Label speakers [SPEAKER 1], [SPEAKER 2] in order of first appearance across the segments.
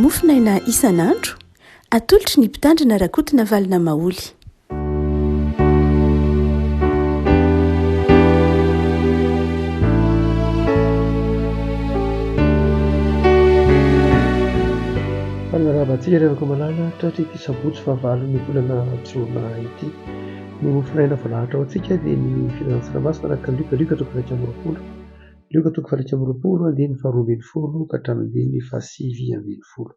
[SPEAKER 1] Mofonaina isan'andro, atolotry ny Mpitandrina Rakotonavalona Maholy.
[SPEAKER 2] Miarahaba antsika ry havako malala tratry ity sabotsy fahavalon'ny volana jona ity. Ny mofonaina voalahatra ho antsika dia ny filazantsara masina araka ny Lioka, Lioka toko 21. Lioka toko faha-21 andininy faharoa ambin'ny folo ka hatramin'ny andininy fahasivy ambin'ny folo.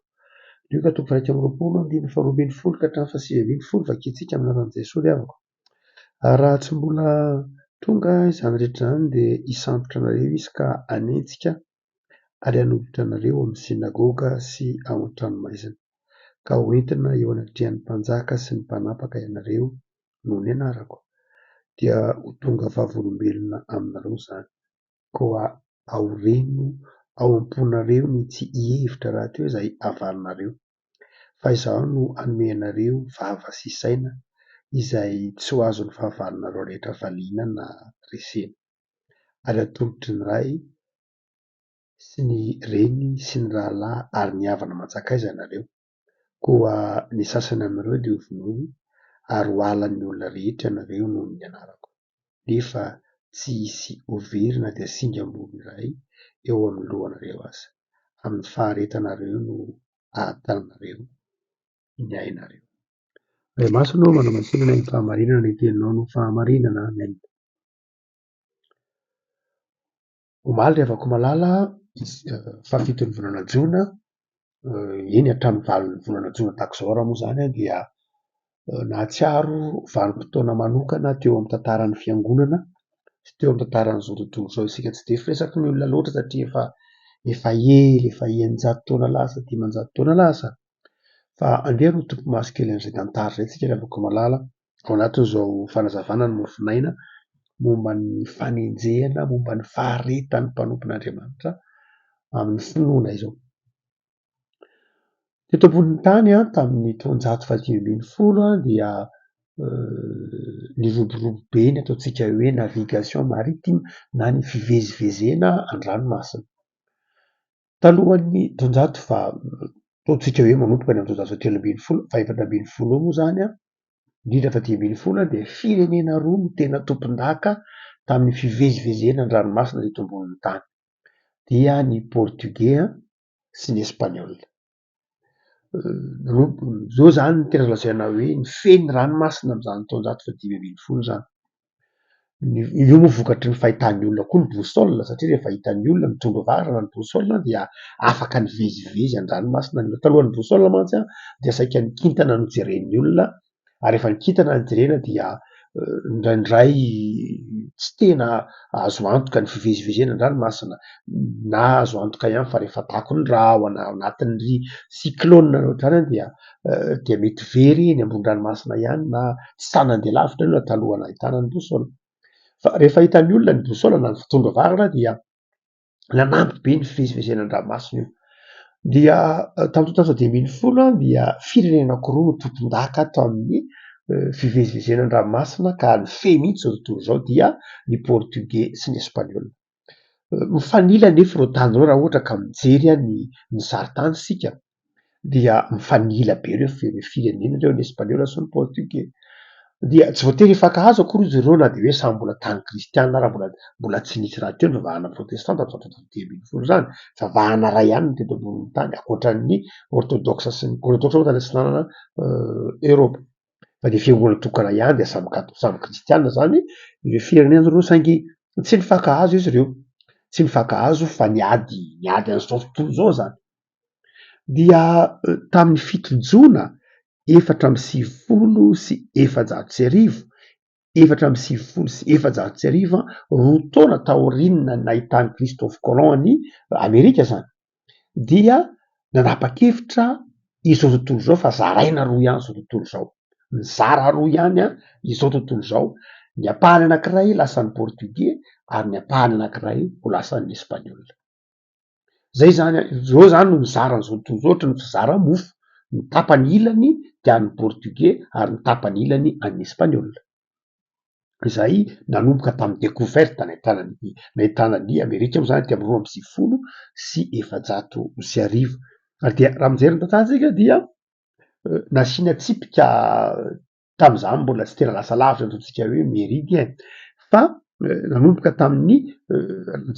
[SPEAKER 2] Lioka toko faha-21 andininy faharoa ambin'ny folo ka hatramin'ny fahasivy ambin'ny folo, vakintsika amin'ny anaran'i Jesoa ry havako. Ary raha tsy mbola tonga izany rehetra izany dia hisambotra anareo izy ka hanenjika ary hanolotra anareo amin'ny synagoga sy ao an-tranomaizina, ka hoentina eo anatrehan'ny mpanjaka sy ny mpanapaka ianareo noho ny anarako, dia ho tonga vavolombelona aminareo izany. Koa aoreno ao am-ponareo ny tsy hihevitra rahateo izay havalinareo, fa izaho no hanome anareo vava sy saina izay tsy ho azon'ny fahavalonareo rehetra valiana na resena. Ary hatolotry ny ray sy ny reny sy ny rahalahy ary ny havana aman-tsakaiza ianareo. Koa ny sasany aminareo dia hovonoiny ary ho halan'ny olona rehetra ianareo noho ny anarako. Nefa tsy hisy ho very na dia singam-bolo iray eo amin'ny lohanareo aza. Amin'ny faharetanareo no ahatananareo ny ainareo. Ray masina ô, manamasinana ny fahamarinana, ny teninao no fahamarinana. Amen. Omaly ry havako malala, fahafiton'ny volana jona, eny hatramin'ny valon'ny volana jona tahaka izao ary moa izany dia nahatsiaro vanim-potoana manokana teo amin'ny tantaran'ny fiangonana sy teo amin'ny tantaran'izao tontolo izao isika. Tsy dia firesaky ny olona loatra satria efa ela, efa 600 taona lasa, 500 taona lasa. Fa andeha aloha hitopy maso kely an'izay tantara izay isika ry havako malala. Ao anatin'izao fanazavana ny mofonaina momba ny fanenjehana, momba ny faharetan'ny mpanompon'Andriamanitra amin'ny finoana izao. Teto ambonin'ny tany tamin'ny taonjato fahadimy ambin'ny folo dia niroborobo be ny ataontsika hoe navigation maritime na ny fivezivezena an-dranomasina. Talohan'ny taonjato faha, ataontsika hoe manomboka any amin'ny taonjato fahatelo ambin'ny folo, fahaefatra ambin'ny folo eo moa izany, indrindra fahadimy ambin'ny folo dia firenena roa no tena tompon-daka tamin'ny fivezivezena an-dranomasina teto ambonin'ny tany, dia ny Portugais sy ny Espaniola. Ireo izany no tena lazaina hoe nifehy ny ranomasina amin'izany taonjato fahadimy ambin'ny folo izany. Io moa vokatry ny fahitan'ny olona koa ny boussole, satria rehefa hitan'ny olona ny tondrovarana ny boussole dia afaka nivezivezy an-dranomasina ny olona. Talohan'ny boussole mantsy dia saika ny kintana no jeren'ny olona, ary rehefa ny kintana no jerena dia indraindray tsy tena azo antoka ny fivezivezena an-dranomasina, na azo antoka ihany fa rehefa takon'ny rahona ao anatin'ny cyclone na ohatr'izany dia mety very eny ambony ranomasina ihany na tsy sahy nandeha lavitra aloha talohan'ny nahitana ny boussole. Fa rehefa hitan'ny olona ny boussole na ny tondrovarana dia nanampy be ny fivezivezena an-dranomasina io. Dia tamin'ny taonjato fahadimy ambin'ny folo dia firenena anankiroa no tompon-daka tamin'ny fivezivezena an-dranomasina ka nifehy mihitsy izao tontolo izao, dia ny Portugais sy ny Espaniola. Mifanila anefa ireo tany ireo raha ohatra ka mijery ny sarintany isika dia mifanila be ireo firenena ireo, ny Espaniola sy ny Portugais. Dia tsy voatery hifankahazo akory izy ireo na dia hoe samy mbola tany kristianina ary mbola tsy nisy rahateo ny fivavahana protestanta tamin'izany taonjato fahadimy ambin'ny folo izany. Fivavahana iray ihany no teto ambonin'ny tany ankoatran'ny ortodoksa sy ny ortodoksa moa tany atsinanana Eoropa. Fa dia fiangonana tokana ihany dia samy kato-, samy kristianina izany ireo firenena ireo saingy tsy nifankahazo izy ireo. Tsy nifankahazo fa niady, niady an'izao tontolo izao izany. Dia tamin'ny 7 jona 1494, 1494, 2 taona taorian'ny nahitan'i Christophe Colomb an'i Amerika izany, dia nanapa-kevitra izao tontolo izao fa zaraina roa ihany izao tontolo izao. Mizara roa ihany izao tontolo izao, ny ampahany anankiray lasan'ny Portugais ary ny ampahany anankiray ho lasan'ny Espaniola. Zay izany, ireo izany no mizara an'izao tontolo izao ohatran'ny fizara mofo, ny tapany ilany dia an'ny Portugais ary ny tapany ilany an'ny Espaniola. Izay nanomboka tamin'ny découverte nahitana ny Amerika moa izany aty amin'ny 1492. Ary dia raha mijery ny tantara tsika dia nasiana tsipika tamin'izany mbola tsy tena lasa lavitra ny ataontsika hoe méridien fa nanomboka tamin'ny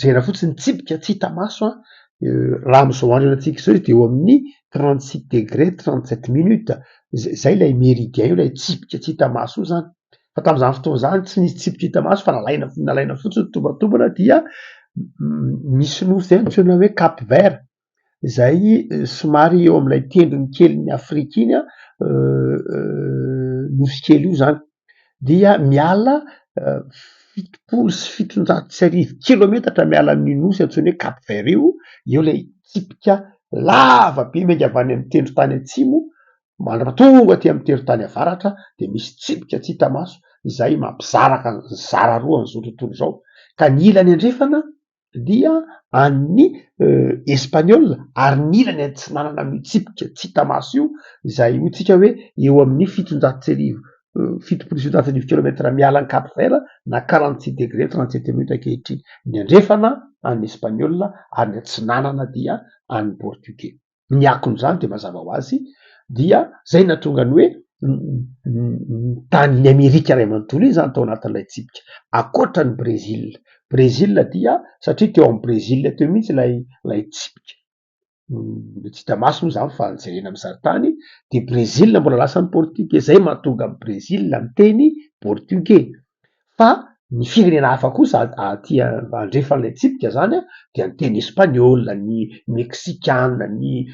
[SPEAKER 2] jerena fotsiny tsipika tsy hita maso an, raha amin'izao andro iainantsika izao izy de eo amin'ny 36 degré 37 minutes, zay ilay méridien io, ilay tsipika tsy hita maso io zany. Fa tamin'izany fotoana izany tsy nisy tsipika hita maso fa nalaina nalaina fotsiny tombatombana dia misy nosy zay antsoina hoe Cap Vert izay somary eo amin'ilay tendrony kelin'i Afrika iny an, nosy kely io zany dia miala 1770 kilometatra miala amin'io nosy antsoina hoe Cap Vert io, eo ilay tsipika lava be miainga avy any amin'ny tendron-tany atsimo Mandra-pahatonga aty amin'ny teritany avaratra dia misy tsipika tsy hita maso izay mampizaraka mizara roa an'izao tontolo izao, ka ny ilany andrefana dia an'ny Espaniola ary ny ilany atsinanana amin'io tsipika tsy hita maso io izay hoy tsika hoe eo amin'ny 1700, 1770 kilometra miala an'i Cap Vert na 46 degré 37 minutes ankehitriny, ny andrefana an'ny Espaniola ary ny atsinanana dia an'ny Portugais. Ny akon'izany dia mazava ho azy dia zay nahatonga ny hoe ny tanin'i Amerika iray manontolo iny zany tao anatin'ilay tsipika, ankoatra an'i Brezila. Brezila dia satria teo amin'i Brezila teo mihitsy ilay ilay tsipika, tsy hita maso moa zany fa jerena amin'ny sarintany, dia Brezila mbola lasan'ny Portugais, zay mahatonga an'i Brezila miteny portugais. Fa ny firenena hafa kosa aty andrefan'ilay tsipika zany an, dia ny teny espaniola, ny meksikana, ny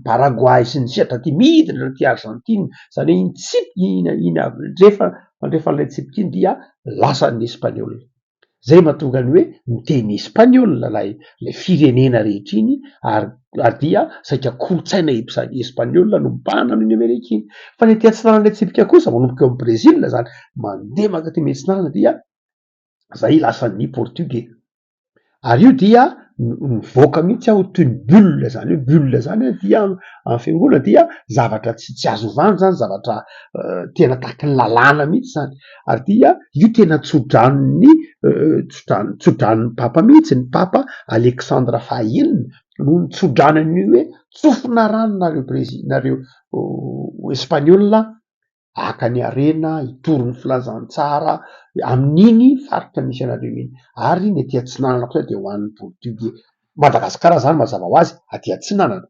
[SPEAKER 2] paragoay sy ny sisa taty midina aty Argentine, zany hoe iny tsipika iny iny andrefa andrefan'ilay tsipika iny dia lasan'ny espaniola. Zay mahatonga ny hoe miteny espaniola ilay ilay firenena rehetra iny ary ary dia saika kolontsaina espaniola no mibahana amin'iny Amerika iny. Fa ny aty atsinanan'ilay tsipika kosa manomboka eo amin'i Brezila zany mandeha mankaty miatsinanana dia zay lasan'ny portugais. Ary io dia mivoaka mihitsy aho toy ny bulle zany hoe bulle zany an dia amin'ny fiangonana dia zavatra tsy tsy azo ovana zany, zavatra tena tahaky ny lalàna mihitsy zany, ary dia io tena tsodranon'ny tsodrano tsodranon'ny papa mihitsy, ny papa Alexandre faha-enina no nitsodrano an'io hoe tsofina rano nareo Brezil nareo Espaniola haka ny harena, hitory ny filazantsara amin'iny faritra misy anareo iny, ary ny aty atsinanana kosa dia ho an'ny Portugais. Madagasikara zany mazava ho azy aty atsinanana,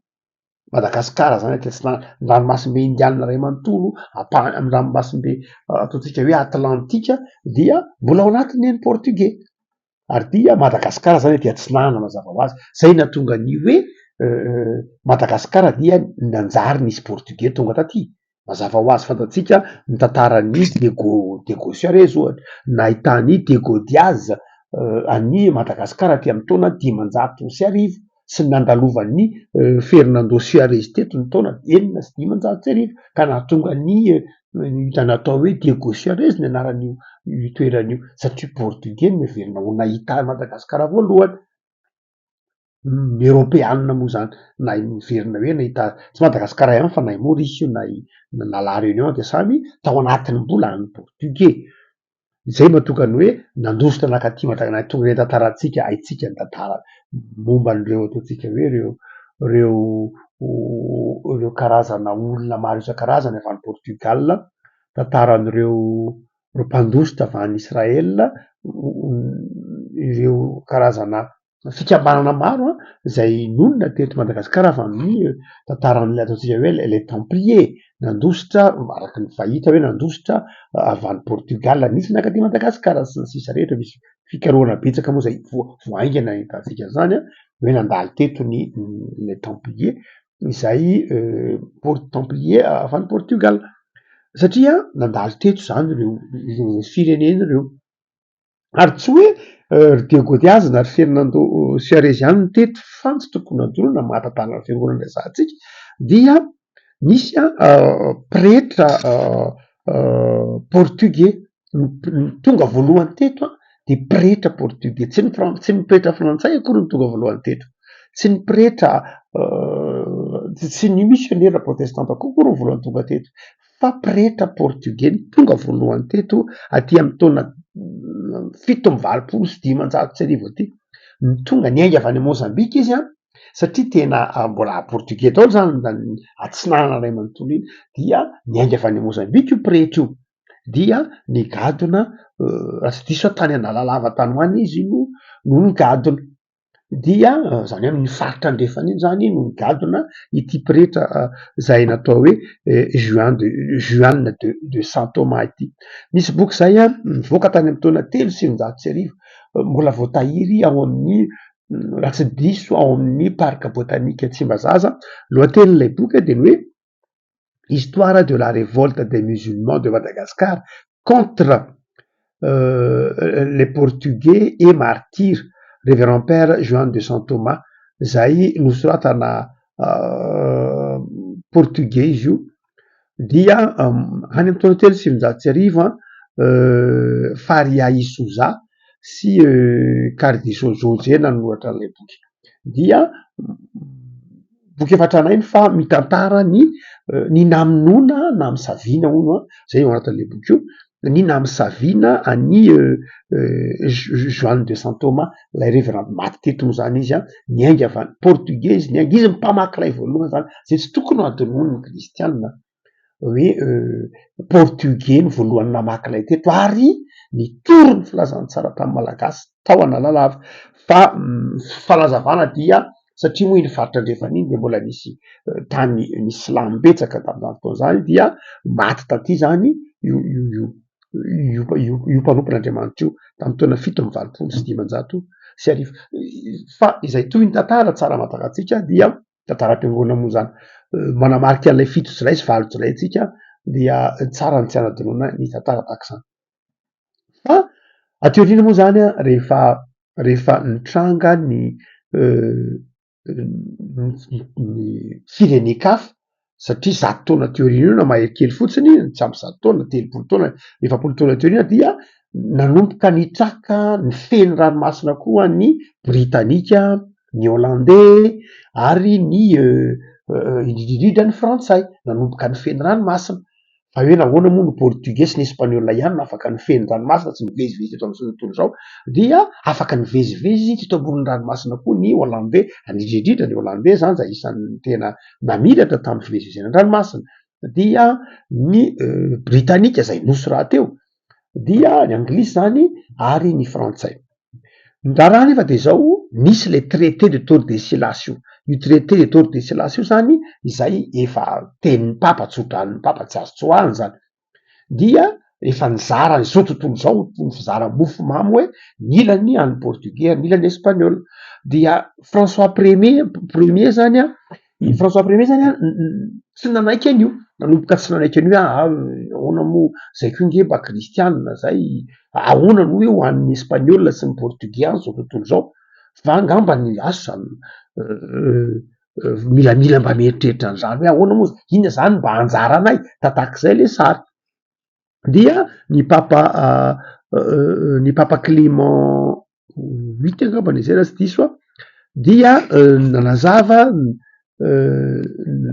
[SPEAKER 2] Madagasikara zany aty atsinanana, ny ranomasimbe indianina iray manontolo, ampahany amin'ny ranomasimbe ataontsika hoe atlantika dia mbola ao anatin'ny an'ny Portugais, ary dia Madagasikara zany aty atsinanana mazava ho azy, zay nahatonga ny hoe Madagasikara dia nanjary nisy Portugais tonga taty. Mazava ho azy fantatsika ny tantaran'i Diego Diego Suarez ohatra, nahitan'i Diego Diaz an'i Madagasikara aty amin'ny taona 1500 sy ny nandalovan'i Fernando Suarez teto ny taona 1506 ka nahatonga ny natao hoe Diego Suarez ny anaran'io io toerana io satria Portugais no heverina ho nahita an'i Madagasikara voalohany. Ny eropeanina moa zany na miverina hoe nahita tsy Madagasikara ihany fa na i Maurice io na i na La Réunion dia samy tao anatin'ny mbola an'ny portugais. Izay mahatonga ny hoe nandositra nankaty Madagascar nahatonga ny tantarantsika haintsika ny tantara momba an'ireo ataontsika hoe ireo ireo ireo karazana olona maro isan-karazany avy any Portugal, tantaran'ireo ireo mpandositra avy any Israel, ireo karazana fikambanana maro an izay nonina teto Madagasikara avy amin'ny tantaran'ilay ataontsika hoe les templiers nandositra araka ny fahita hoe nandositra avy any Portugal nisy nankaty Madagasikara sy ny sisa rehetra, misy fikarohana betsaka moa izay vao vao haingana ahitantsika an'izany an hoe nandalo teto ny les templiers izay templiers avy any Portugal satria nandalo teto izany ireo ireo firenena ireo. Ary tsy hoe ry Diego Diaz na ry Fernando Suarez ihany no teto fa ny tsy tokony hadinoina maha tantaran'ny fiangonana resahantsika dia nisy pretra portugais ny tonga voalohany teto dia pretra portugais, tsy ny fran- tsy ny pretra frantsay akory no tonga voalohany teto, tsy ny pretra tsy ny misionera protestanta koa akory no voalohany tonga teto fa pretra portugais no tonga voalohany teto aty amin'ny taona 1587 aty, no tonga niainga avy any Mozambika izy an. Satria tena mbola portugais daholo zany zany atsinanana iray manontolo iny, dia niainga avy any Mozambique io pretra io, dia nigadona raha tsy diso aho tany Analalava tany ho any izy no no nigadona, dia zany hoe amin'ny faritra andrefana iny zany no nigadona ity pretra zay natao hoe Juan de Juan de de Saint Thomas ity. Misy boky zay an nivoaka tany amin'ny taona 1903, mbola voatahiry ao amin'ny raha tsy diso ao amin'ny parc botanique Tsimbazaza, lohatenin'ilay boky dia ny hoe Histoire de la révolte des musulmans de Madagascar contre les portugais et martyrs, Révérend Père Juan de Saint Thomas, zay nosoratana portugais izy io, dia any amin'ny taona 1903 an, Faria i Souza sy Cardiso José nanoratra an'ilay boky, dia boky efa tranainy fa mitantara ny ny namonoana namisaviana hono an, zay ao anatin'ilay boky io, ny namisaviana an'i Juan de Saint Thomas, ilay reverend maty teto moa zany izy an, niainga avy any portugais izy, niainga, izy no mpamaky lay voalohany zany, zay tsy tokony ho adinoin'ny kristianina hoe portugais no voalohany namaky lay teto ary nitory ny filazantsara tamin'ny malagasy tao Analalava, fa fanazavana dia satria moa iny faritra andrefana iny dia mbola nisy tany nisy silamo betsaka tamin'izany fotoana izany dia maty taty zany io io io io io io mpanompon'Andriamanitra io tamin'ny taona 1587. Fa izay toy ny tantara tsara mahatak'antsika dia tantaram-piangonana moa izany manamarika an'ilay 7 jolay sy 8 jolay antsika dia tsara ny tsy hanadinoana ny tantara tahaka izany. Fa aty aoriana moa izany an, rehefa rehefa nitranga ny ny firenen-kafa satria 100 taona aty aoriana eo na mahery kely fotsiny, tsy ampy 100 taona, 30 taona, 40 taona aty aoriana dia nanomboka nitraka nifehy ny ranomasina koa ny britanika, ny holandey ary ny indrindra indrindra ny frantsay, nanomboka nifehy ny ranomasina. Fa hoe nahoana moa no portugais sy ny espaniola ihany no afaka nifehy ny ranomasina sy nivezivezy teto amin'izao tontolo izao, dia afaka nivezivezy teto ambonin'ny ranomasina koa ny holandey, indrindra indrindra ny holandey zany izay isan'ny tena namiratra tamin'ny fivezivezena an-dranomasina, dia ny britanika izay nosy rahateo, dia ny anglisy zany ary ny frantsay. Ny raharaha anefa dia izao, nisy ilay traité de Tordesillas io, io traité de Tordesillas io zany izay efa tenin'ny papa, tsodranon'ny papa tsy azo tsoahana izany, dia efa nizara izao tontolo izao toy ny fizara mofo mamy hoe ny ilany an'ny portugais, ny ilany espaniola, dia François premier premier zany an, i François premier zany an tsy nanaiky an'io, nanomboka tsy nanaiky an'io hoe aa ahoana moa zay koa nge mba kristianina zay, ahoana no hoe ho an'ny espaniola sy ny portugais any zao tontolo izao, fa angamba ny asa milamila mba mieritreritra an'izany hoe ahoana moa, inona zany mba anjaranay, tatak'izay le sary. Dia ny papa ny papa Clément huit angambany izay raha tsy diso aho dia nanazava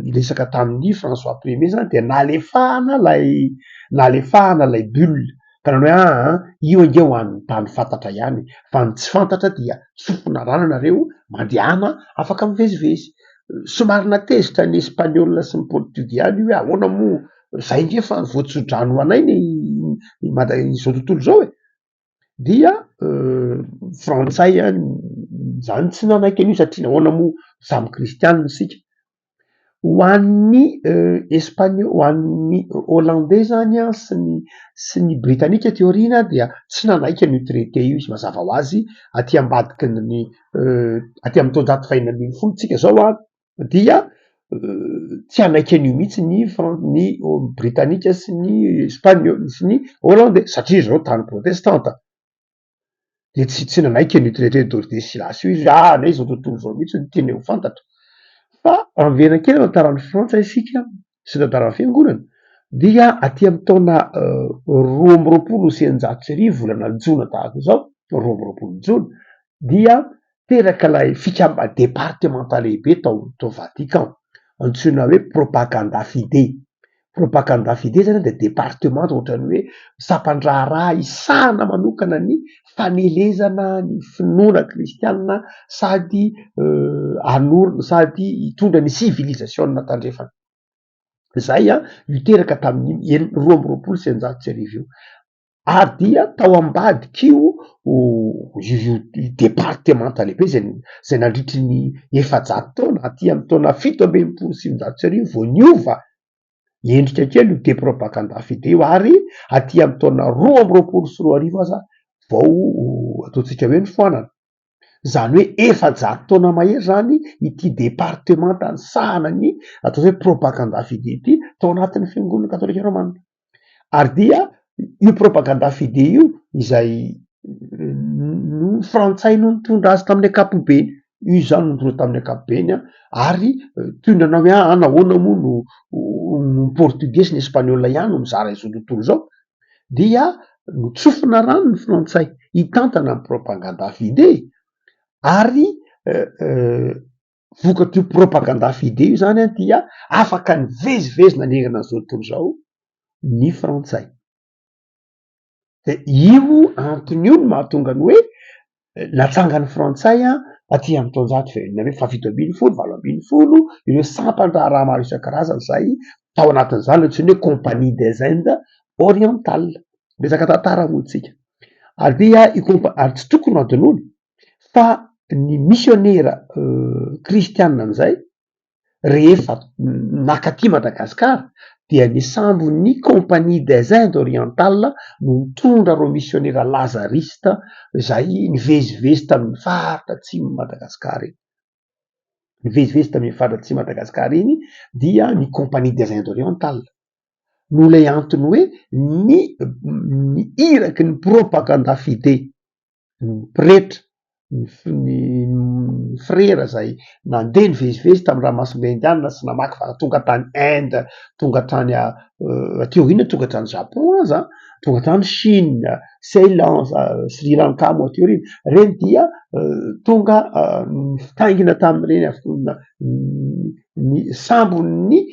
[SPEAKER 2] niresaka tamin'i François premier zany de nalefahana lay nalefahana lay bulle ka nanao hoe aa io ange ho an'ny tany fantatra ihany fa ny tsy fantatra dia tsofina rano nareo mandehana afaka mivezivezy. Somary natezitra ny espaniola sy ny portugais any io hoe ahoana moa zay nge fa voatsodrano ho anay ny Mada- izao tontolo izao e, dia frantsay an zany tsy nanaiky an'io satria nahoana moa samy kristianina isika, ho an'ny espanio- ho an'ny holandais zany an sy ny sy ny britanika aty aoriana dia tsy nanaiky an'io traité io izy mazava ho azy aty ambadiky ny aty amin'ny taonjato faha-16 tsika zao an dia tsy hanaiky an'io mihitsy ny fran- ny britanika sy ny espaniola sy ny holandais satria zareo tany protestanta, de tsy tsy nanaiky an'io traité de Tordesillas io izy, ah anay zao tontolo zao mihitsy no tianay ho fantatra, fa raha miverina kely amin'ny tantaran'i Frantsa isika sy ny tantaran'ny fiangonana dia aty amin'ny taona 1622 volana jona tahaka izao, 22 jona dia teraka ilay fikamba- departemanta lehibe tao tao Vatican, antsoina hoe Propaganda Fidei. Propaganda Fidei zany dia departemanta ohatran'ny hoe sampan-draharaha hisahana manokana ny fanelezana ny finoana kristianina sady hanorina sady hitondra ny sivilizasiona tandrefana. Izay niteraka tamin'iny 1622 io. Ary dia tao ambadik'io io departemanta lehibe izay izay nandritry ny 400 taona aty amin'ny taona 1967 vao niova endrika kely io de propaganda fide io ary aty amin'ny taona 2022 aza vao ataontsika hoe nofoanana. Izany hoe 400 taona mahery izany ity departemanta nisahana ny atao hoe propaganda fide ity tao anatin'ny fiangonana katolika romana. Ary dia io propaganda fide io izay no frantsay no nitondra azy tamin'ny ankapobeny. Io izany no nitondra tamin'ny ankapobeny ary toy ny nanao hoe ah nahoana moa no ny portugais sy ny espaniola ihany no mizara izao tontolo izao. Dia notsofina rano ny frantsay hitantana ny propaganda fide ary vokatr'io propaganda fide io zany an dia afaka nivezivezy nanerana an'izao tontolo izao ny frantsay. De io antony io no mahatonga ny hoe natsangan'ny frantsay aty amin'ny taonjato fahenina hoe faha-17, 18 ireo sampan-draharaha maro isan-karazany izay tao anatin'izany ilay antsoina hoe Compagnie des Indes Orientales. Resaka tantara moa tsika. Ary dia io compa-, ary tsy tokony ho adinoina fa ny misionera kristianina amin'izay rehefa naka aty Madagasikara dia ny sambon'ny Compagnie des Indes Orientales no nitondra ireo misionera lazarista izay nivezivezy tamin'ny faritra atsimon'i Madagasikara iny. Nivezivezy tamin'iny faritra atsimon'i Madagasikara iny dia ny Compagnie des Indes Orientales. Noho ilay antony hoe ny ny iraky ny propaganda fide, ny pretra, ny ny frera izay nandeha nivezivezy tamin'ny ranomasimbe Indiana sy namakivaky tonga tany Inde, tonga hatrany aty aoriana tonga hatrany Japon aza, tonga hatrany Chine, Ceylan, Sri Lanka moa aty aoriana, ireny dia tonga nifitaingina tamin'ireny avokoa ny sambon'ny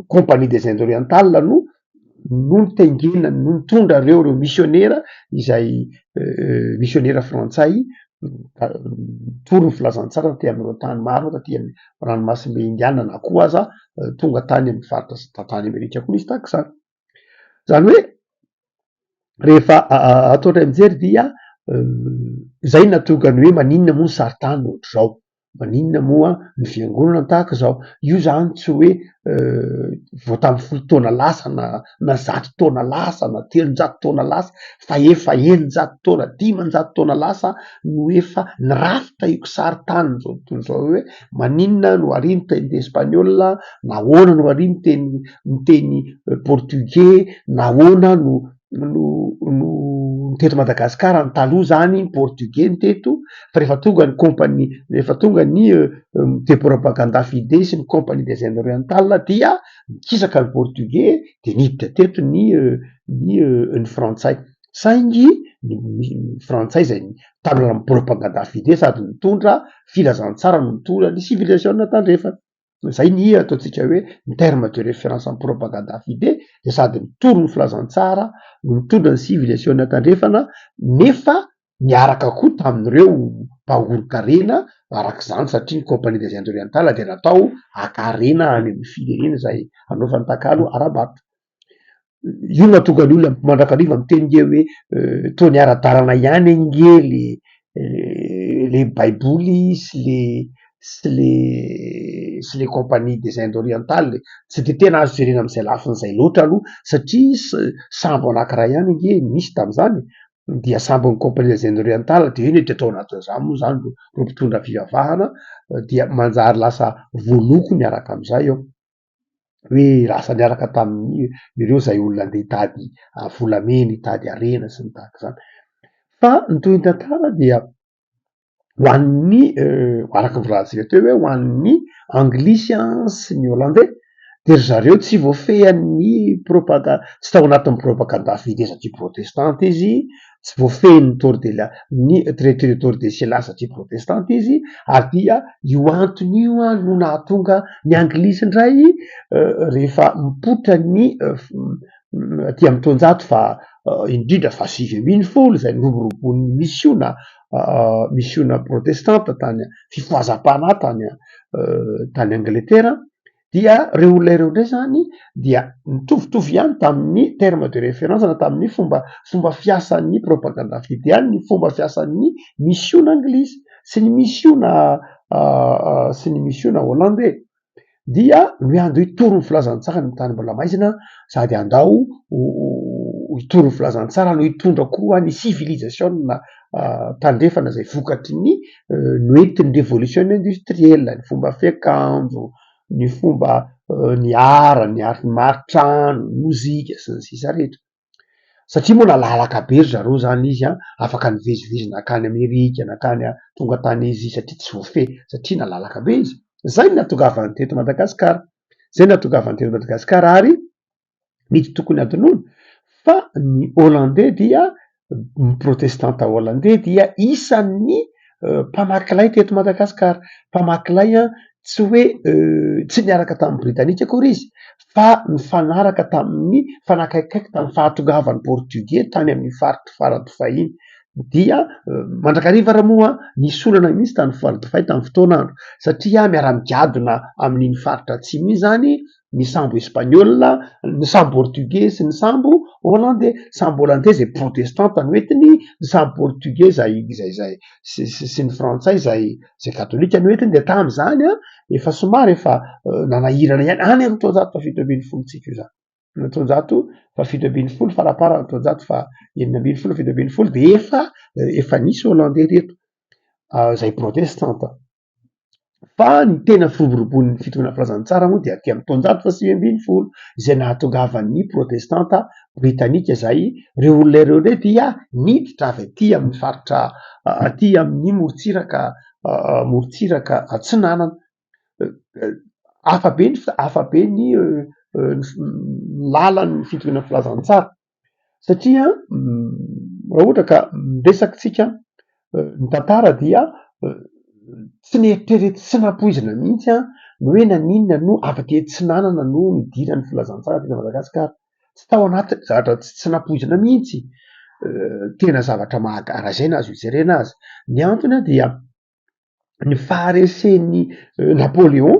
[SPEAKER 2] Compagnie des Indes Orientales no nitaingenany, no nitondra ireo ireo misionera izay misionera frantsay nitory ny filazantsara taty amin'ireo tany maro taty amin'ny ranomasimbe Indiana na koa aza tonga tany amin'ny faritra sy tany Amerika koa nisy tahaka izany. Izany hoe rehefa atao indray mijery dia izay no nahatonga ny hoe maninona moa ny sarintany ohatr'izao. Maninona moa ny fiangonana tahaka izao? Io zany tsy hoe vao tamin'ny 10 taona lasa na na 100 taona lasa na 300 taona lasa fa efa 600 taona, 500 taona lasa no efa nirafitra io kisarin-tanin'izao tontolo izao hoe maninona no ary miteny espaniola, nahoana no ary miteny miteny portugais, nahoana no no no teto Madagasikara ny taloha zany ny portugais no teto fa rehefa tonga ny compagnie rehefa tonga ny de propaganda fide sy ny compagnie des Indes orientales dia nikisaka ny portugais de niditra teto ny ny ny frantsay saingy ny frantsay zay tamin'ny alalan'ny propaganda fide sady nitondra filazantsara no nitondra ny civilisation tandrefana. Zay ny ataontsika hoe ny terme de référence en propaganda fide de sady mitory ny filazantsara no mitondra ny civilisation tandrefana nefa niaraka koa tamin'ireo mpahorin-karena arak'izany satria ny compagnie des Indes orientales dia natao haka harena any amin'ny firenena izay anaovany takalo ara-barotra. Io no mahatonga ny olona mandrakariva miteny nge hoe toa niara-dalana ihany ange le le baiboly sy le sy le sy le compagnie des Indes orientales e. Tsy de tena azo jerena am'zay lafiny zay loatra aloha satria sambo anankiray ihany ange nisy tam'zany dia sambon'ny compagnie des Indes orientales de iny de tao anatin'izany moa zany reo mpitondra fivavahana dia manjary lasa voaloko miaraka am'zay eo. Hoe lasa niaraka tamin'ny ireo izay olona andeha hitady volamena, hitady harena sy ny tahaka izany. Fa ny tohin'ny tantara dia ho an'ny araka ny voalazantsika teo hoe ho an'ny anglisy sy ny hollandais de ry zareo tsy voafehin'ny propaga-, tsy tao anatin'ny propaganda fide satria protestanta izy, tsy voafehin'ny Tordela, ny traité de Tordesillas satria protestanta izy, ary dia io antony io no nahatonga ny anglisy indray rehefa mipoitra ny aty amin'ny taonjato faha indrindra faha-19 izay niroboroboan'ny misiona misiona protestanta tany fifohazam-panahy tany tany Angletera dia ireo olona ireo indray zany dia nitovitovy ihany tamin'ny terme de référence na tamin'ny fomba fomba fiasan'ny propaganda fide ihany ny fomba fiasan'ny misiona anglisy sy ny misiona sy ny misiona hollandais. Dia miandry hitory ny filazantsara ny tany mbola maizina sady andao hitory ny filazantsara no hitondra koa ny civilisation tandrefana izay vokatry ny noentin'ny révolution industrielle, ny fomba fiakanjo, ny fomba ny art, ny art ny mari-trano, ny mozika sy ny sisa rehetra. Satria moa nalalaka be ry zareo zany izy an, afaka nivezivezy nankany Amerika, nankany tonga tany Asie satria tsy voafehy satria nalalaka be izy. Zay no nahatongavany teto Madagasikara, zay no nahatongavany teto Madagasikara ary misy tokony hadinoina fa ny Hollandais dia ny protestanta hollandais dia isan'ny mpamaky lay teto Madagasikara, mpamaky lay an tsy hoe tsy niaraka tamin'ny Britanika akory izy fa nifanaraka tamin'ny nifanakaikikaiky tamin'ny fahatongavan'ny Portugais tany amin'ny faritry Faradofay iny dia mandrakariva ary moa nisy olana mihitsy tany Faradofay tamin'ny fotoan'andro satria miara-migadona amin'iny faritra atsimo iny zany ny sambo espaniola, ny sambo portugais sy ny sambo hollandais. Sambo hollandais zay protestanta no entiny, ny sambo portugais zay zay zay sy sy ny frantsay zay zay katolika no entiny de tam'zany an efa somary efa nanahirana ihany any amin'ny taonjato faha-17 tsika io zany, ny taonjato faha-17 faraparany taonjato faha-16 17 de efa efa nisy hollandais teto zay protestanta. Fa ny tena firoborobon'ny fitondrana filazantsara moa dia aty amin'ny taonjato faha-19 izay nahatongavan'ny protestanta britanika izay ireo olona ireo indray dia niditra avy aty amin'ny faritra aty amin'ny morontsiraka morontsiraka atsinanana. Hafa be ny hafa be ny lalan'ny fitondrana filazantsara satria raha ohatra ka miresaka tsika ny tantara dia tsy nieritreretina tsy nampoizina mihitsy an ny hoe naninona no avy aty atsinanana no nidiran'ny filazantsara teto Madagasikara, tsy tao anaty zavatra tsy nampoizina mihitsy, tena zavatra mahagaga raha izay no azo ijerena azy, ny antony an dia ny faharesen'i Napoléon,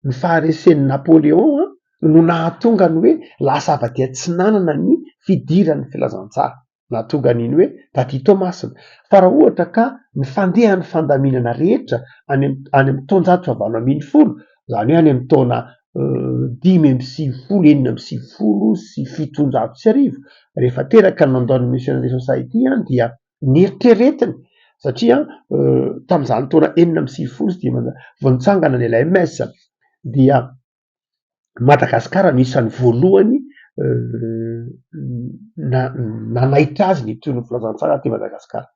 [SPEAKER 2] ny faharesen'i Napoléon no nahatonga ny hoe lasa avy aty atsinanana ny fidiran'ny filazantsara, nahatonga an'iny hoe taty Toamasina. Fa raha ohatra ka ny fandehan'ny fandaminana rehetra any any amin'ny taonjato faha-18, izany hoe any amin'ny taona 95, 1796, rehefa teraka ny London Missionary Society dia Neritreretiny satria tamin'izany taona 596 vao nitsangana ny LMS dia Madagasikara no isan'ny voalohany nanaitra azy ny tohin'ny filazantsara aty Madagasikara.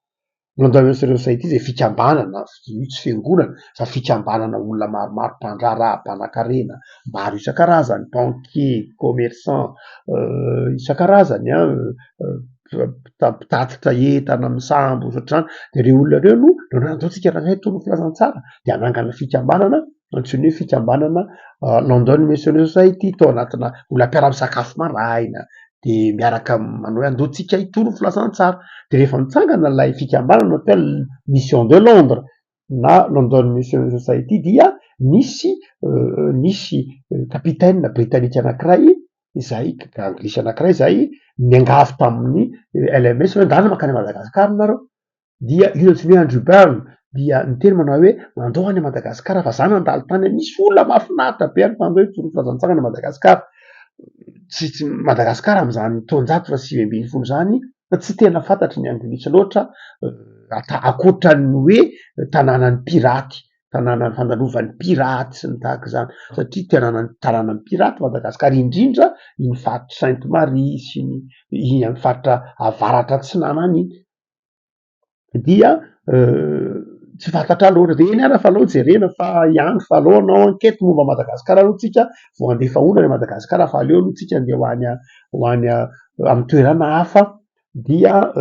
[SPEAKER 2] London Missionary Society izay fikambanana, io tsy fiangonana fa fikambanana olona maromaro, mpandraharaha, mpanankarena maro isan-karazany, banquier, commerçant isan-karazany an, mpitatitra entana amin'ny sambo ohatr'izany, de reo olona reo no nandao antsika raha hitory ny filazantsara de hanangana fikambanana antsoiny hoe fikambanana London Missionary Society tao anatina olona mpiara-misakafo maraina de miaraka manao hoe andao tsika hitory ny filazantsara, de rehefa nitsangana ilay fikambanana atao hoe Mission de Londres na London Missionary Society dia nisy nisy capitaine britanika anankiray izay anglisy anankiray izay niangavy tamin'ny LMS hoe ndana mankany Madagasikara nareo, dia io antsoiny hoe Andrew Byrne dia niteny manao hoe mandao any Madagasikara fa za nandalo tany misy olona mahafinaritra be any fa andao hitory ny filazantsara any Madagasikara. Tsy tsy Madagasikara amin'izany taonjato faha-19 izany tsy tena fantatry ny anglisy loatra ankoatran'ny hoe tanànan'ny piraty. Tanànan'ny fandalovan'ny piraty sy ny tahaka izany satria tanànan'ny tanànan'ny piraty Madagasikara indrindra iny faritry Sainte Marie sy ny iny amin'ny faritra avaratra atsinanana iny dia tsy fantatra loatra de eny ara fa aleo jerena fa hiandry fa aleo hanao enquête momba Madagasikara aloha tsika vao handefa olona any Madagasikara fa aleo aloha tsika andeha ho any ho any amin'ny toerana hafa. Dia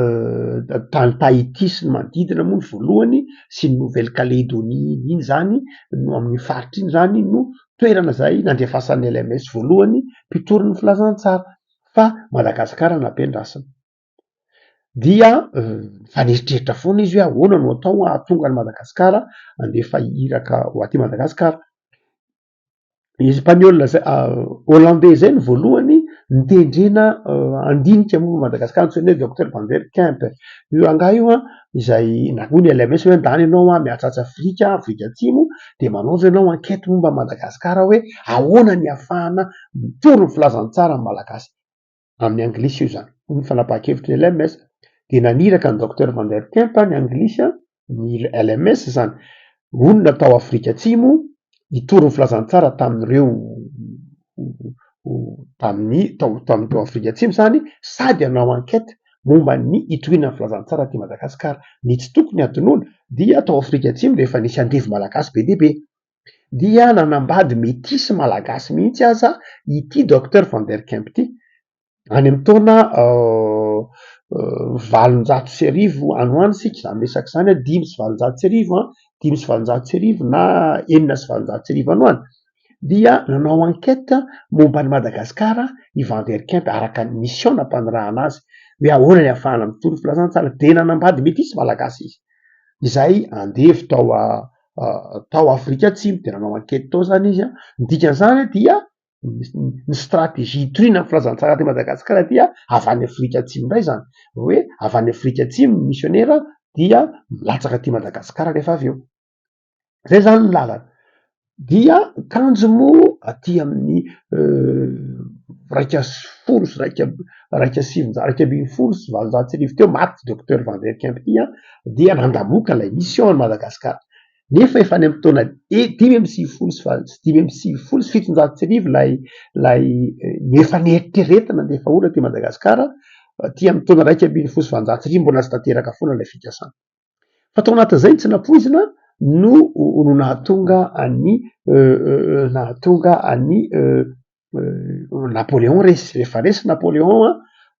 [SPEAKER 2] tany Tahiti sy ny manodidina moa ny voalohany sy ny Nouvelle Calédonie iny zany no amin'iny faritra iny zany no toerana zay nandefasan'ny LMS voalohany mpitory ny filazantsara fa Madagasikara nampiandrasana. Dia mifaneritreritra foana izy hoe ahoana no atao hahatonga an'i Madagasikara handefa iraka ho aty Madagasikara. Espagnol zay, Hollandais zay no voalohany nitendrena handinika momba Madagasikara antsoina hoe Docteur Van der Kemp. Io rangahy io an, izay na koa ny LMS hoe andany ianao an mihatsatsa Afrika, Afrika Atsimo, de manaova ianao enquête momba an'i Madagasikara hoe ahoana ny ahafahana mitory ny filazantsara amin'ny Malagasy. Amin'ny anglisy io izany, hoy ny fanapahan-kevitry ny LMS. Dia naniraka an'i Docteur Van der Kemp ny anglisy, ny LMS izany, honina tao Afrika Atsimo, hitory ny filazantsara tamin'ireo tamin'ny tao tamin'ny tao Afrika Atsimo izany, sady hanao enquête momba ny hitoriana ny filazantsara aty Madagasikara. Ny tsy tokony hadinoina dia tao Afrika Atsimo dia efa nisy andevo malagasy be dia be. Dia nanambady metisy malagasy mihitsy aza ity Docteur Van der Kemp ity. Any amin'ny taona 1800 any ho any isika, izany resaka izany an, 1805 an, 1805 na 1806 any ho any, dia nanao enquête momba an'i Madagasikara i Van der Kemp araka ny mission nampanirahana azy hoe ahoana ny ahafahana mitory ny filazantsara. Dia nanambady metisy malagasy izy, izay andevo tao tao Afrika Atsimo, de nanao enquête tao zany izy an, ny dikan'izany dia ny stratégie hitoriana ny filazantsara aty Madagasikara dia avy any Afrika Atsimo indray zany, hoe avy any Afrika Atsimo ny misionera dia milatsaka aty Madagasikara rehefa avy eo, zay zany ny lalana. Dia kanjo moa aty amin'ny 11 sy iraika iraika sy sivinjato 1811 teo maty docteur Van der Kemp ity an, dia nandamoka ilay mission an'i Madagasikara. Nefa efa any amin'ny taona 95 sy val- 1795 ilay ilay no efa neritreretina handefa olona aty Madagasikara, aty amin'ny taona 1811 mbola tsy tanteraka foana ilay fikasana. Fa tao anatin'izay ny tsy nampoizina no no nahatonga an'i nahatonga an'i Napoléon resy. Rehefa resy Napoléon an,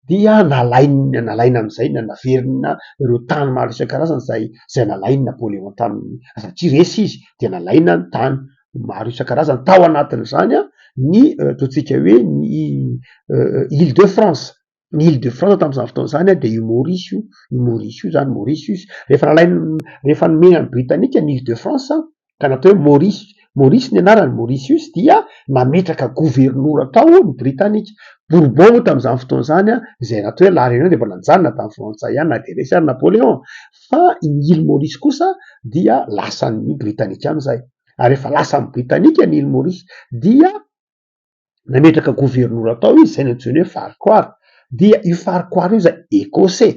[SPEAKER 2] dia nalainy nalaina amin'izay na naverina ireo tany maro isan-karazany izay izay nalain'i Napoléon taminy satria resy izy dia nalaina ny tany maro isan-karazany tao anatin'izany an ny ataontsika hoe ny Ile de France. Ny Ile de France tamin'izany fotoana izany dia io Maurice io, io Maurice io zany, Mauritius. Rehefa nalain'ny, rehefa nomena ny Britanika ny Ile de France ka natao hoe Maurice, Maurice ny anarany, Mauritius dia nametraka governora tao ny Britanika. Bourbon moa tamin'izany fotoana izany izay natao hoe La Réunion dia mbola nijanona tamin'ny frantsay ihany na dia resy ary Napoléon. Fa ny Ile Maurice kosa dia lasan'ny Britanika amin'izay. Ary rehefa lasan'ny Britanika ny Ile Maurice dia nametraka governora tao izy izay nantsoiny hoe Farquhar, dia io Farquhar io izay Ecossais,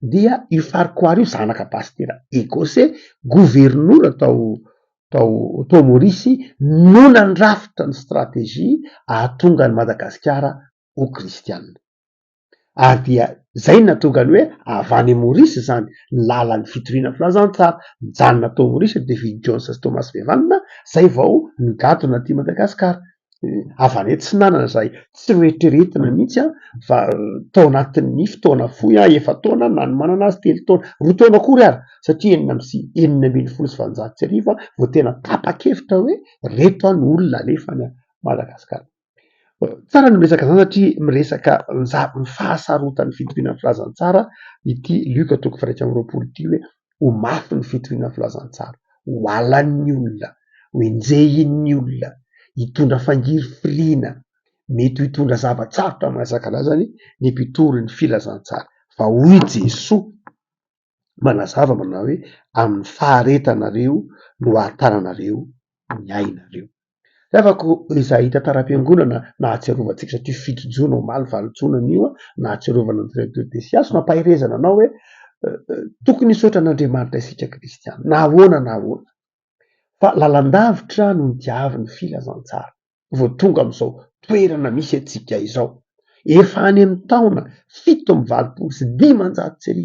[SPEAKER 2] dia io Farquhar io zanaka pasitera Ecossais, governora tao tao tao Maurice no nandrafitra ny stratégie ahatonga an'i Madagasikara ho kristianina. Ary dia zay no nahatonga ny hoe avy any Maurice izany ny lalan'ny fitoriana filazantsara. Nijanona tao Maurice ry David Jones sy Thomas Bevan zay vao nigadona aty Madagasikara. Avy any atsinanana izay tsy noeritreretina mihitsy fa tao anatin'ny fotoana fohy, efa-taona nanomanana azy, telo taona, roa taona akory ary satria enina amby si- 1816 vao tena tapa-kevitra hoe reto no olona alefa any Madagasikara. Tsara ny miresaka an'izany satria miresaka ny za- ny fahasarotan'ny fitoriana ny filazantsara ity Lioka toko faha-21 ity hoe ho mafy ny fitoriana ny filazantsara, ho halan'ny olona, ho enjehin'ny olona, hitondra fangirifiriana, mety ho hitondra zava-tsarotra maro isan-karazany ny mpitory ny filazantsara. Fa hoy Jesoa manazava manao hoe amin'ny faharetanareo no ahatananareo ny ainareo. Ravako izay tantaram-piangonana nahatsiarovantsika satria 7 jona omaly 8 jona anio nahatsiarovana ny Trente Desias nampaherezana anao hoe tokony hisaotra an'Andriamanitra isika kristiana na ahoana na ahoana fa lalandavitra no nidiavin'ny filazantsara vao tonga amin'izao toerana misy antsika izao. Efa any amin'ny taona 1587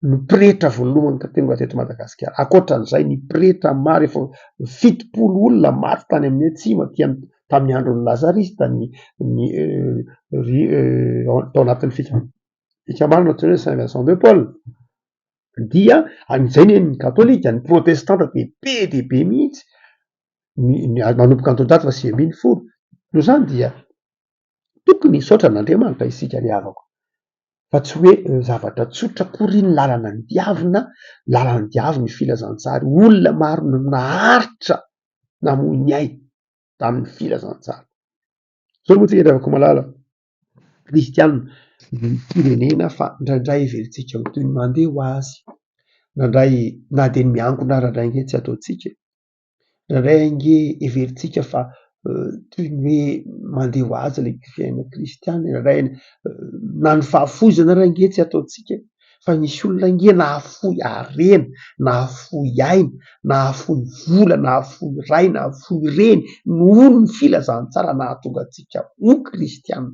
[SPEAKER 2] no pretra voalohany tonga teto Madagasikara. Ankoatran'izay ny pretra maro efa 70 olona maty tany amin'ny atsimo aty amin'ny tamin'ny andron'ny Lazarista ny ny ry tao anatin'ny fikambanana antsoina hoe Saint Vincent de Paul. Dia an'izay ny ny katolika, ny protestanta dia be dia be mihitsy ny ny manomboka ny taonjato faha 19. Noho izany dia tokony hisaotra an'Andriamanitra isika ry havako. Fa tsy hoe zavatra tsotra akory ny lalana nodiavina, lalana nodiavin'ny filazantsara. Olona maro no naharitra namoy ny ainy tamin'ny filazantsara. Zao moa tsika ry havako malala, kristiana ny firenena fa indraindray heverintsika ho toy ny mandeha ho azy, indraindray na dia ny miangona ara indray ange tsy ataontsika e. Indraindray ange heverintsika fa toy ny hoe mandeha ho azy ilay fiainana kristiana, indraindray na ny fahafoizana ary ange tsy ataontsika e. Fa nisy olona ange nahafoy harena, nahafoy aina, nahafoy vola, nahafoy ray, nahafoy reny noho ny filazantsara nahatonga antsika ho kristiana.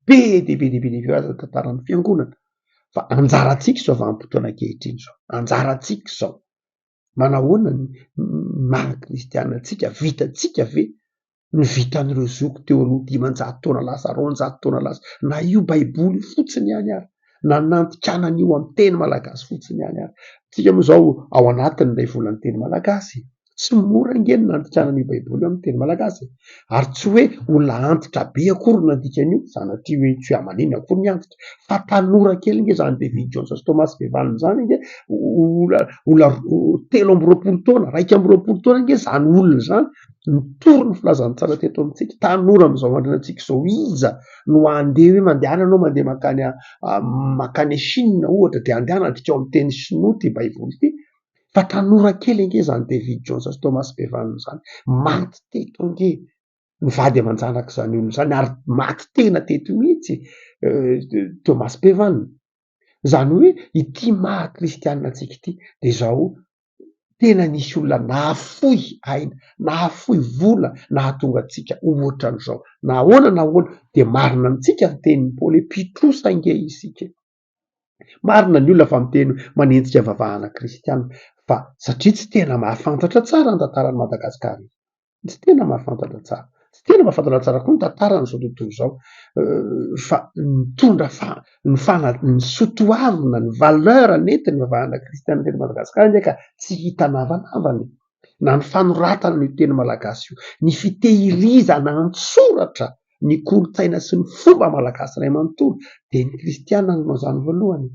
[SPEAKER 2] Be dia be dia be dia be aza ny tantaran'ny fiangonana fa anjarantsika izao vanim-potoana ankehitriny izao, anjarantsika izao. Manahoana ny maha kristiana antsika? Vitantsika ve ny vitan'ireo zoky teo aloha 500 taona lasa, 200 taona lasa, na io baiboly io fotsiny ihany ary, na ny nandikana an'io amin'ny teny malagasy fotsiny ihany ary. Tsika moa izao ao anatin'ilay volan'ny teny malagasy. Tsy mora ange ny nandikana an'io baiboly io amin'ny teny malagasy e. Ary tsy hoe olona antitra be akory no nandika an'io, sanatria hoe tsy hoe maninona akory ny antitra, fa tanora kely ange izany David Jones sy Thomas Bevan izany ange, olona olona 23 taona, 21 taona ange izany olona izany nitory ny filazantsara teto amintsika. Tanora amin'izao andronantsika izao iza no handeha hoe mandehana ianao mandeha mankany mankany Chine ohatra dia andehana adikao amin'ny teny sinoa ity baiboly ity. Fa tanora kely ange izany David Jones sy Thomas Bevan izany, maty teto ange ny vady aman-janak'izany olona izany ary maty tena teto mihitsy Thomas Bevan. Izany hoe ity maha kristianina antsika ity dia izao tena nisy olona nahafoy aina, nahafoy vola nahatonga antsika ho ohatran'izao. Na ahoana na ahoana dia marina amintsika ny tenin'i Paoly hoe mpitrosa ange isika e. Marina ny olona fa miteny hoe manenjika vavahana kristiana fa satria tsy tena mahafantatra tsara ny tantaran'i Madagasikara izy. Tsy tena mahafantatra tsara. Tsy tena mahafantatra tsara koa ny tantaran'izao tontolo izao fa nitondra fa- ny fana- ny soa toavina, ny valeur nentin'ny vavahana kristiana teto Madagasikara anie ka tsy hita anavanavana e. Na ny fanoratana an'io teny malagasy io, ny fitehirizana an-tsoratra ny kolontsaina sy ny fomba malagasy iray manontolo dia ny kristiana no nanao izany voalohany.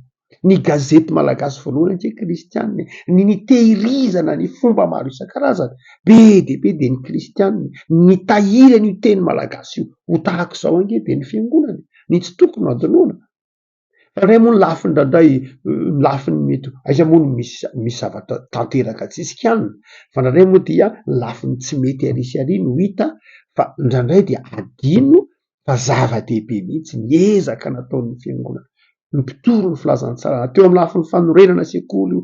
[SPEAKER 2] Ny gazety malagasy voalohany ange kristiana e, ny nitehirizana ny fomba maro isan-karazany be dia be dia ny kristiana, ny nitahiry an'io teny malagasy io ho tahaka izao ange dia ny fiangonana e, ny tsy tokony ho adinoina. Fa indray moa ny lafiny indraindray ny lafiny mety aiza moa no misy misy zavatra tanteraka tsisy kianina fa indraindray moa dia ny lafiny tsy mety ary sy ary no hita fa indraindray dia adino fa zava-dehibe mihitsy ny ezaka nataon'ny fiangonana, ny mpitory ny filazantsara na teo amin'ny lafiny fanorenana sekoly io,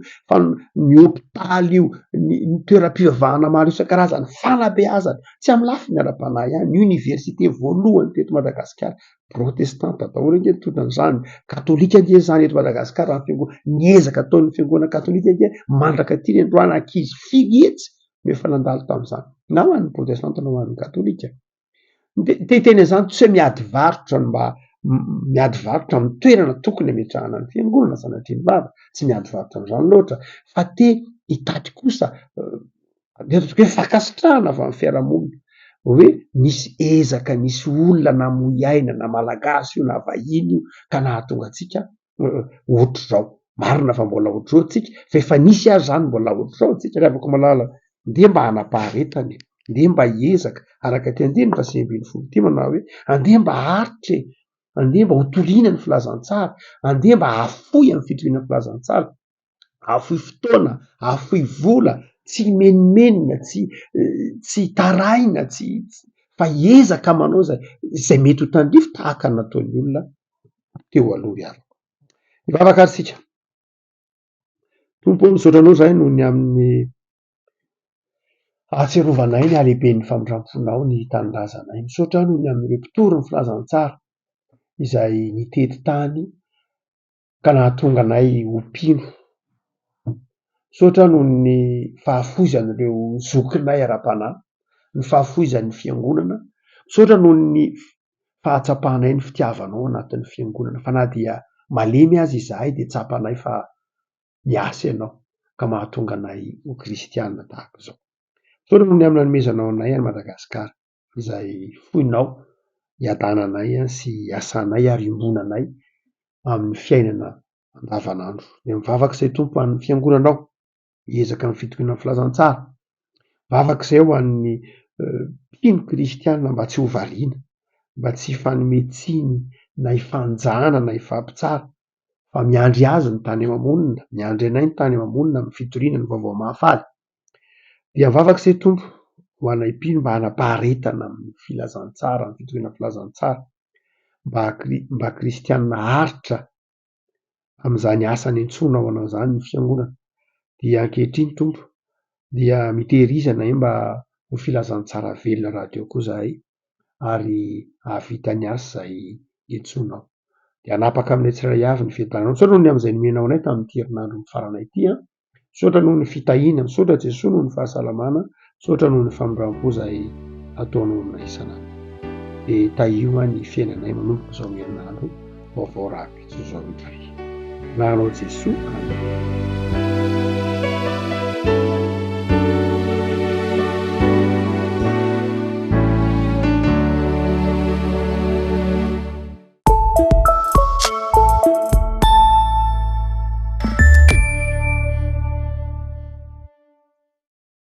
[SPEAKER 2] ny hopitaly io, ny toeram-pivavahana maro isan-karazany, fanabeazana, tsy amin'ny lafiny ara-panahy ihany, ny oniversite voalohany teto Madagasikara Protestanta daholo ange nitondra an'izany, katolika ange izany eto Madagasikara ny fiangonana, ny ezaka ataon'ny fiangonana katolika ange mandraka aty ny androany ankizy firy hetsy no efa nandalo tamin'izany, na ho an'ny protestanta na ho an'ny katolika. Te hiteny an'izany tsy hoe miady varotra no mba miady varotra amin'ny toerana tokony hametrahana ny fiangonana sanatria ny vava, tsy miady varotra amin'izany loatra fa te hitady kosa Ny fankasitrahana avy amin'ny fiarahamonina hoe nisy ezaka, nisy olona namoy aina na malagasy io na vahiny io ka nahatonga antsika ohatr'izao. Marina fa mbola ohatr'izao tsika fa efa nisy aza izany mbola ohatr'izao tsika ry havako malala. Ndeha mba hanam-paharetana e, ndeha mba hiezaka araka ity andininy faha 19 ity manao hoe andeha mba haharitra e, andeha mba hotoriana ny filazantsara, andeha mba hahafoy amin'ny fitoriana ny filazantsara. Hahafoy fotoana, hahafoy vola, tsy himenomenona, tsy tsy hitaraina, tsy fa hiezaka manao izay izay mety ho tandrify tahaka ny nataon'ny olona teo aloha ihany. Hivavaka ary isika. Tompo ô, misaotra anao izahay noho ny amin'ny ahatsiarovanay ny halehiben'ny famindram-ponao ny tanindrazanay. Misaotra noho ny amin'ireo mpitory ny filazantsara izay nitety tany ka nahatonga anay ho mpino. Misaotra noho ny fahafoizan'ireo zokinay ara-panahy, ny fahafoizan'ny fiangonana. Misaotra noho ny fahatsapanay ny fitiavanao anatin'ny fiangonana fa na dia malemy aza izahay dia tsapanay fa miasa ianao ka mahatonga anay ho kristiana tahaka izao. Misaotra noho ny amin'ny nanomezanao anay an'i Madagasikara izay foinao hiadananay sy hiasanay ary iombonanay. amin'ny fiainana andavanandro. Dia mivavaka izay Tompo ho an'ny fiangonanao, hiezaka amin'ny fitoriana ny filazantsara. Mivavaka izay ho an'ny mpino kristiana mba tsy ho variana, mba tsy hifanome tsiny na hifanjana na hifampitsara fa miandry azy ny tany ama-monina, miandry anay ny tany ama-monina amin'ny fitoriana ny vaovao mahafaly. Dia mivavaka izay Tompo ho anay mpino mba hanam-paharetana amin'ny filazantsara, amin'ny fitoriana ny filazantsara, mba mba kristiana haharitra amin'izany asa niantsoanao anao izany ny fiangonana. Dia ankehitriny Tompo dia mitehiriza anay mba ho filazantsara velona rahateo koa izahay ary hahavita ny asa izay niantsoanao. Dia hanapaka aminay tsirairay avy ny fiadananao. Misaotra noho ny amin'izay nomenao anay tamin'ity herinandro mifarana ity an. Misaotra noho ny fitahiana, misaotra Jesoa noho ny fahasalamana, misaotra noho ny famindram-po izay ataonao aminay isan'andro. Dia tahio ny fiainanay manomboka izao herinandro vaovao rahampitso izao indray. Anaranao Jesoa, Amen.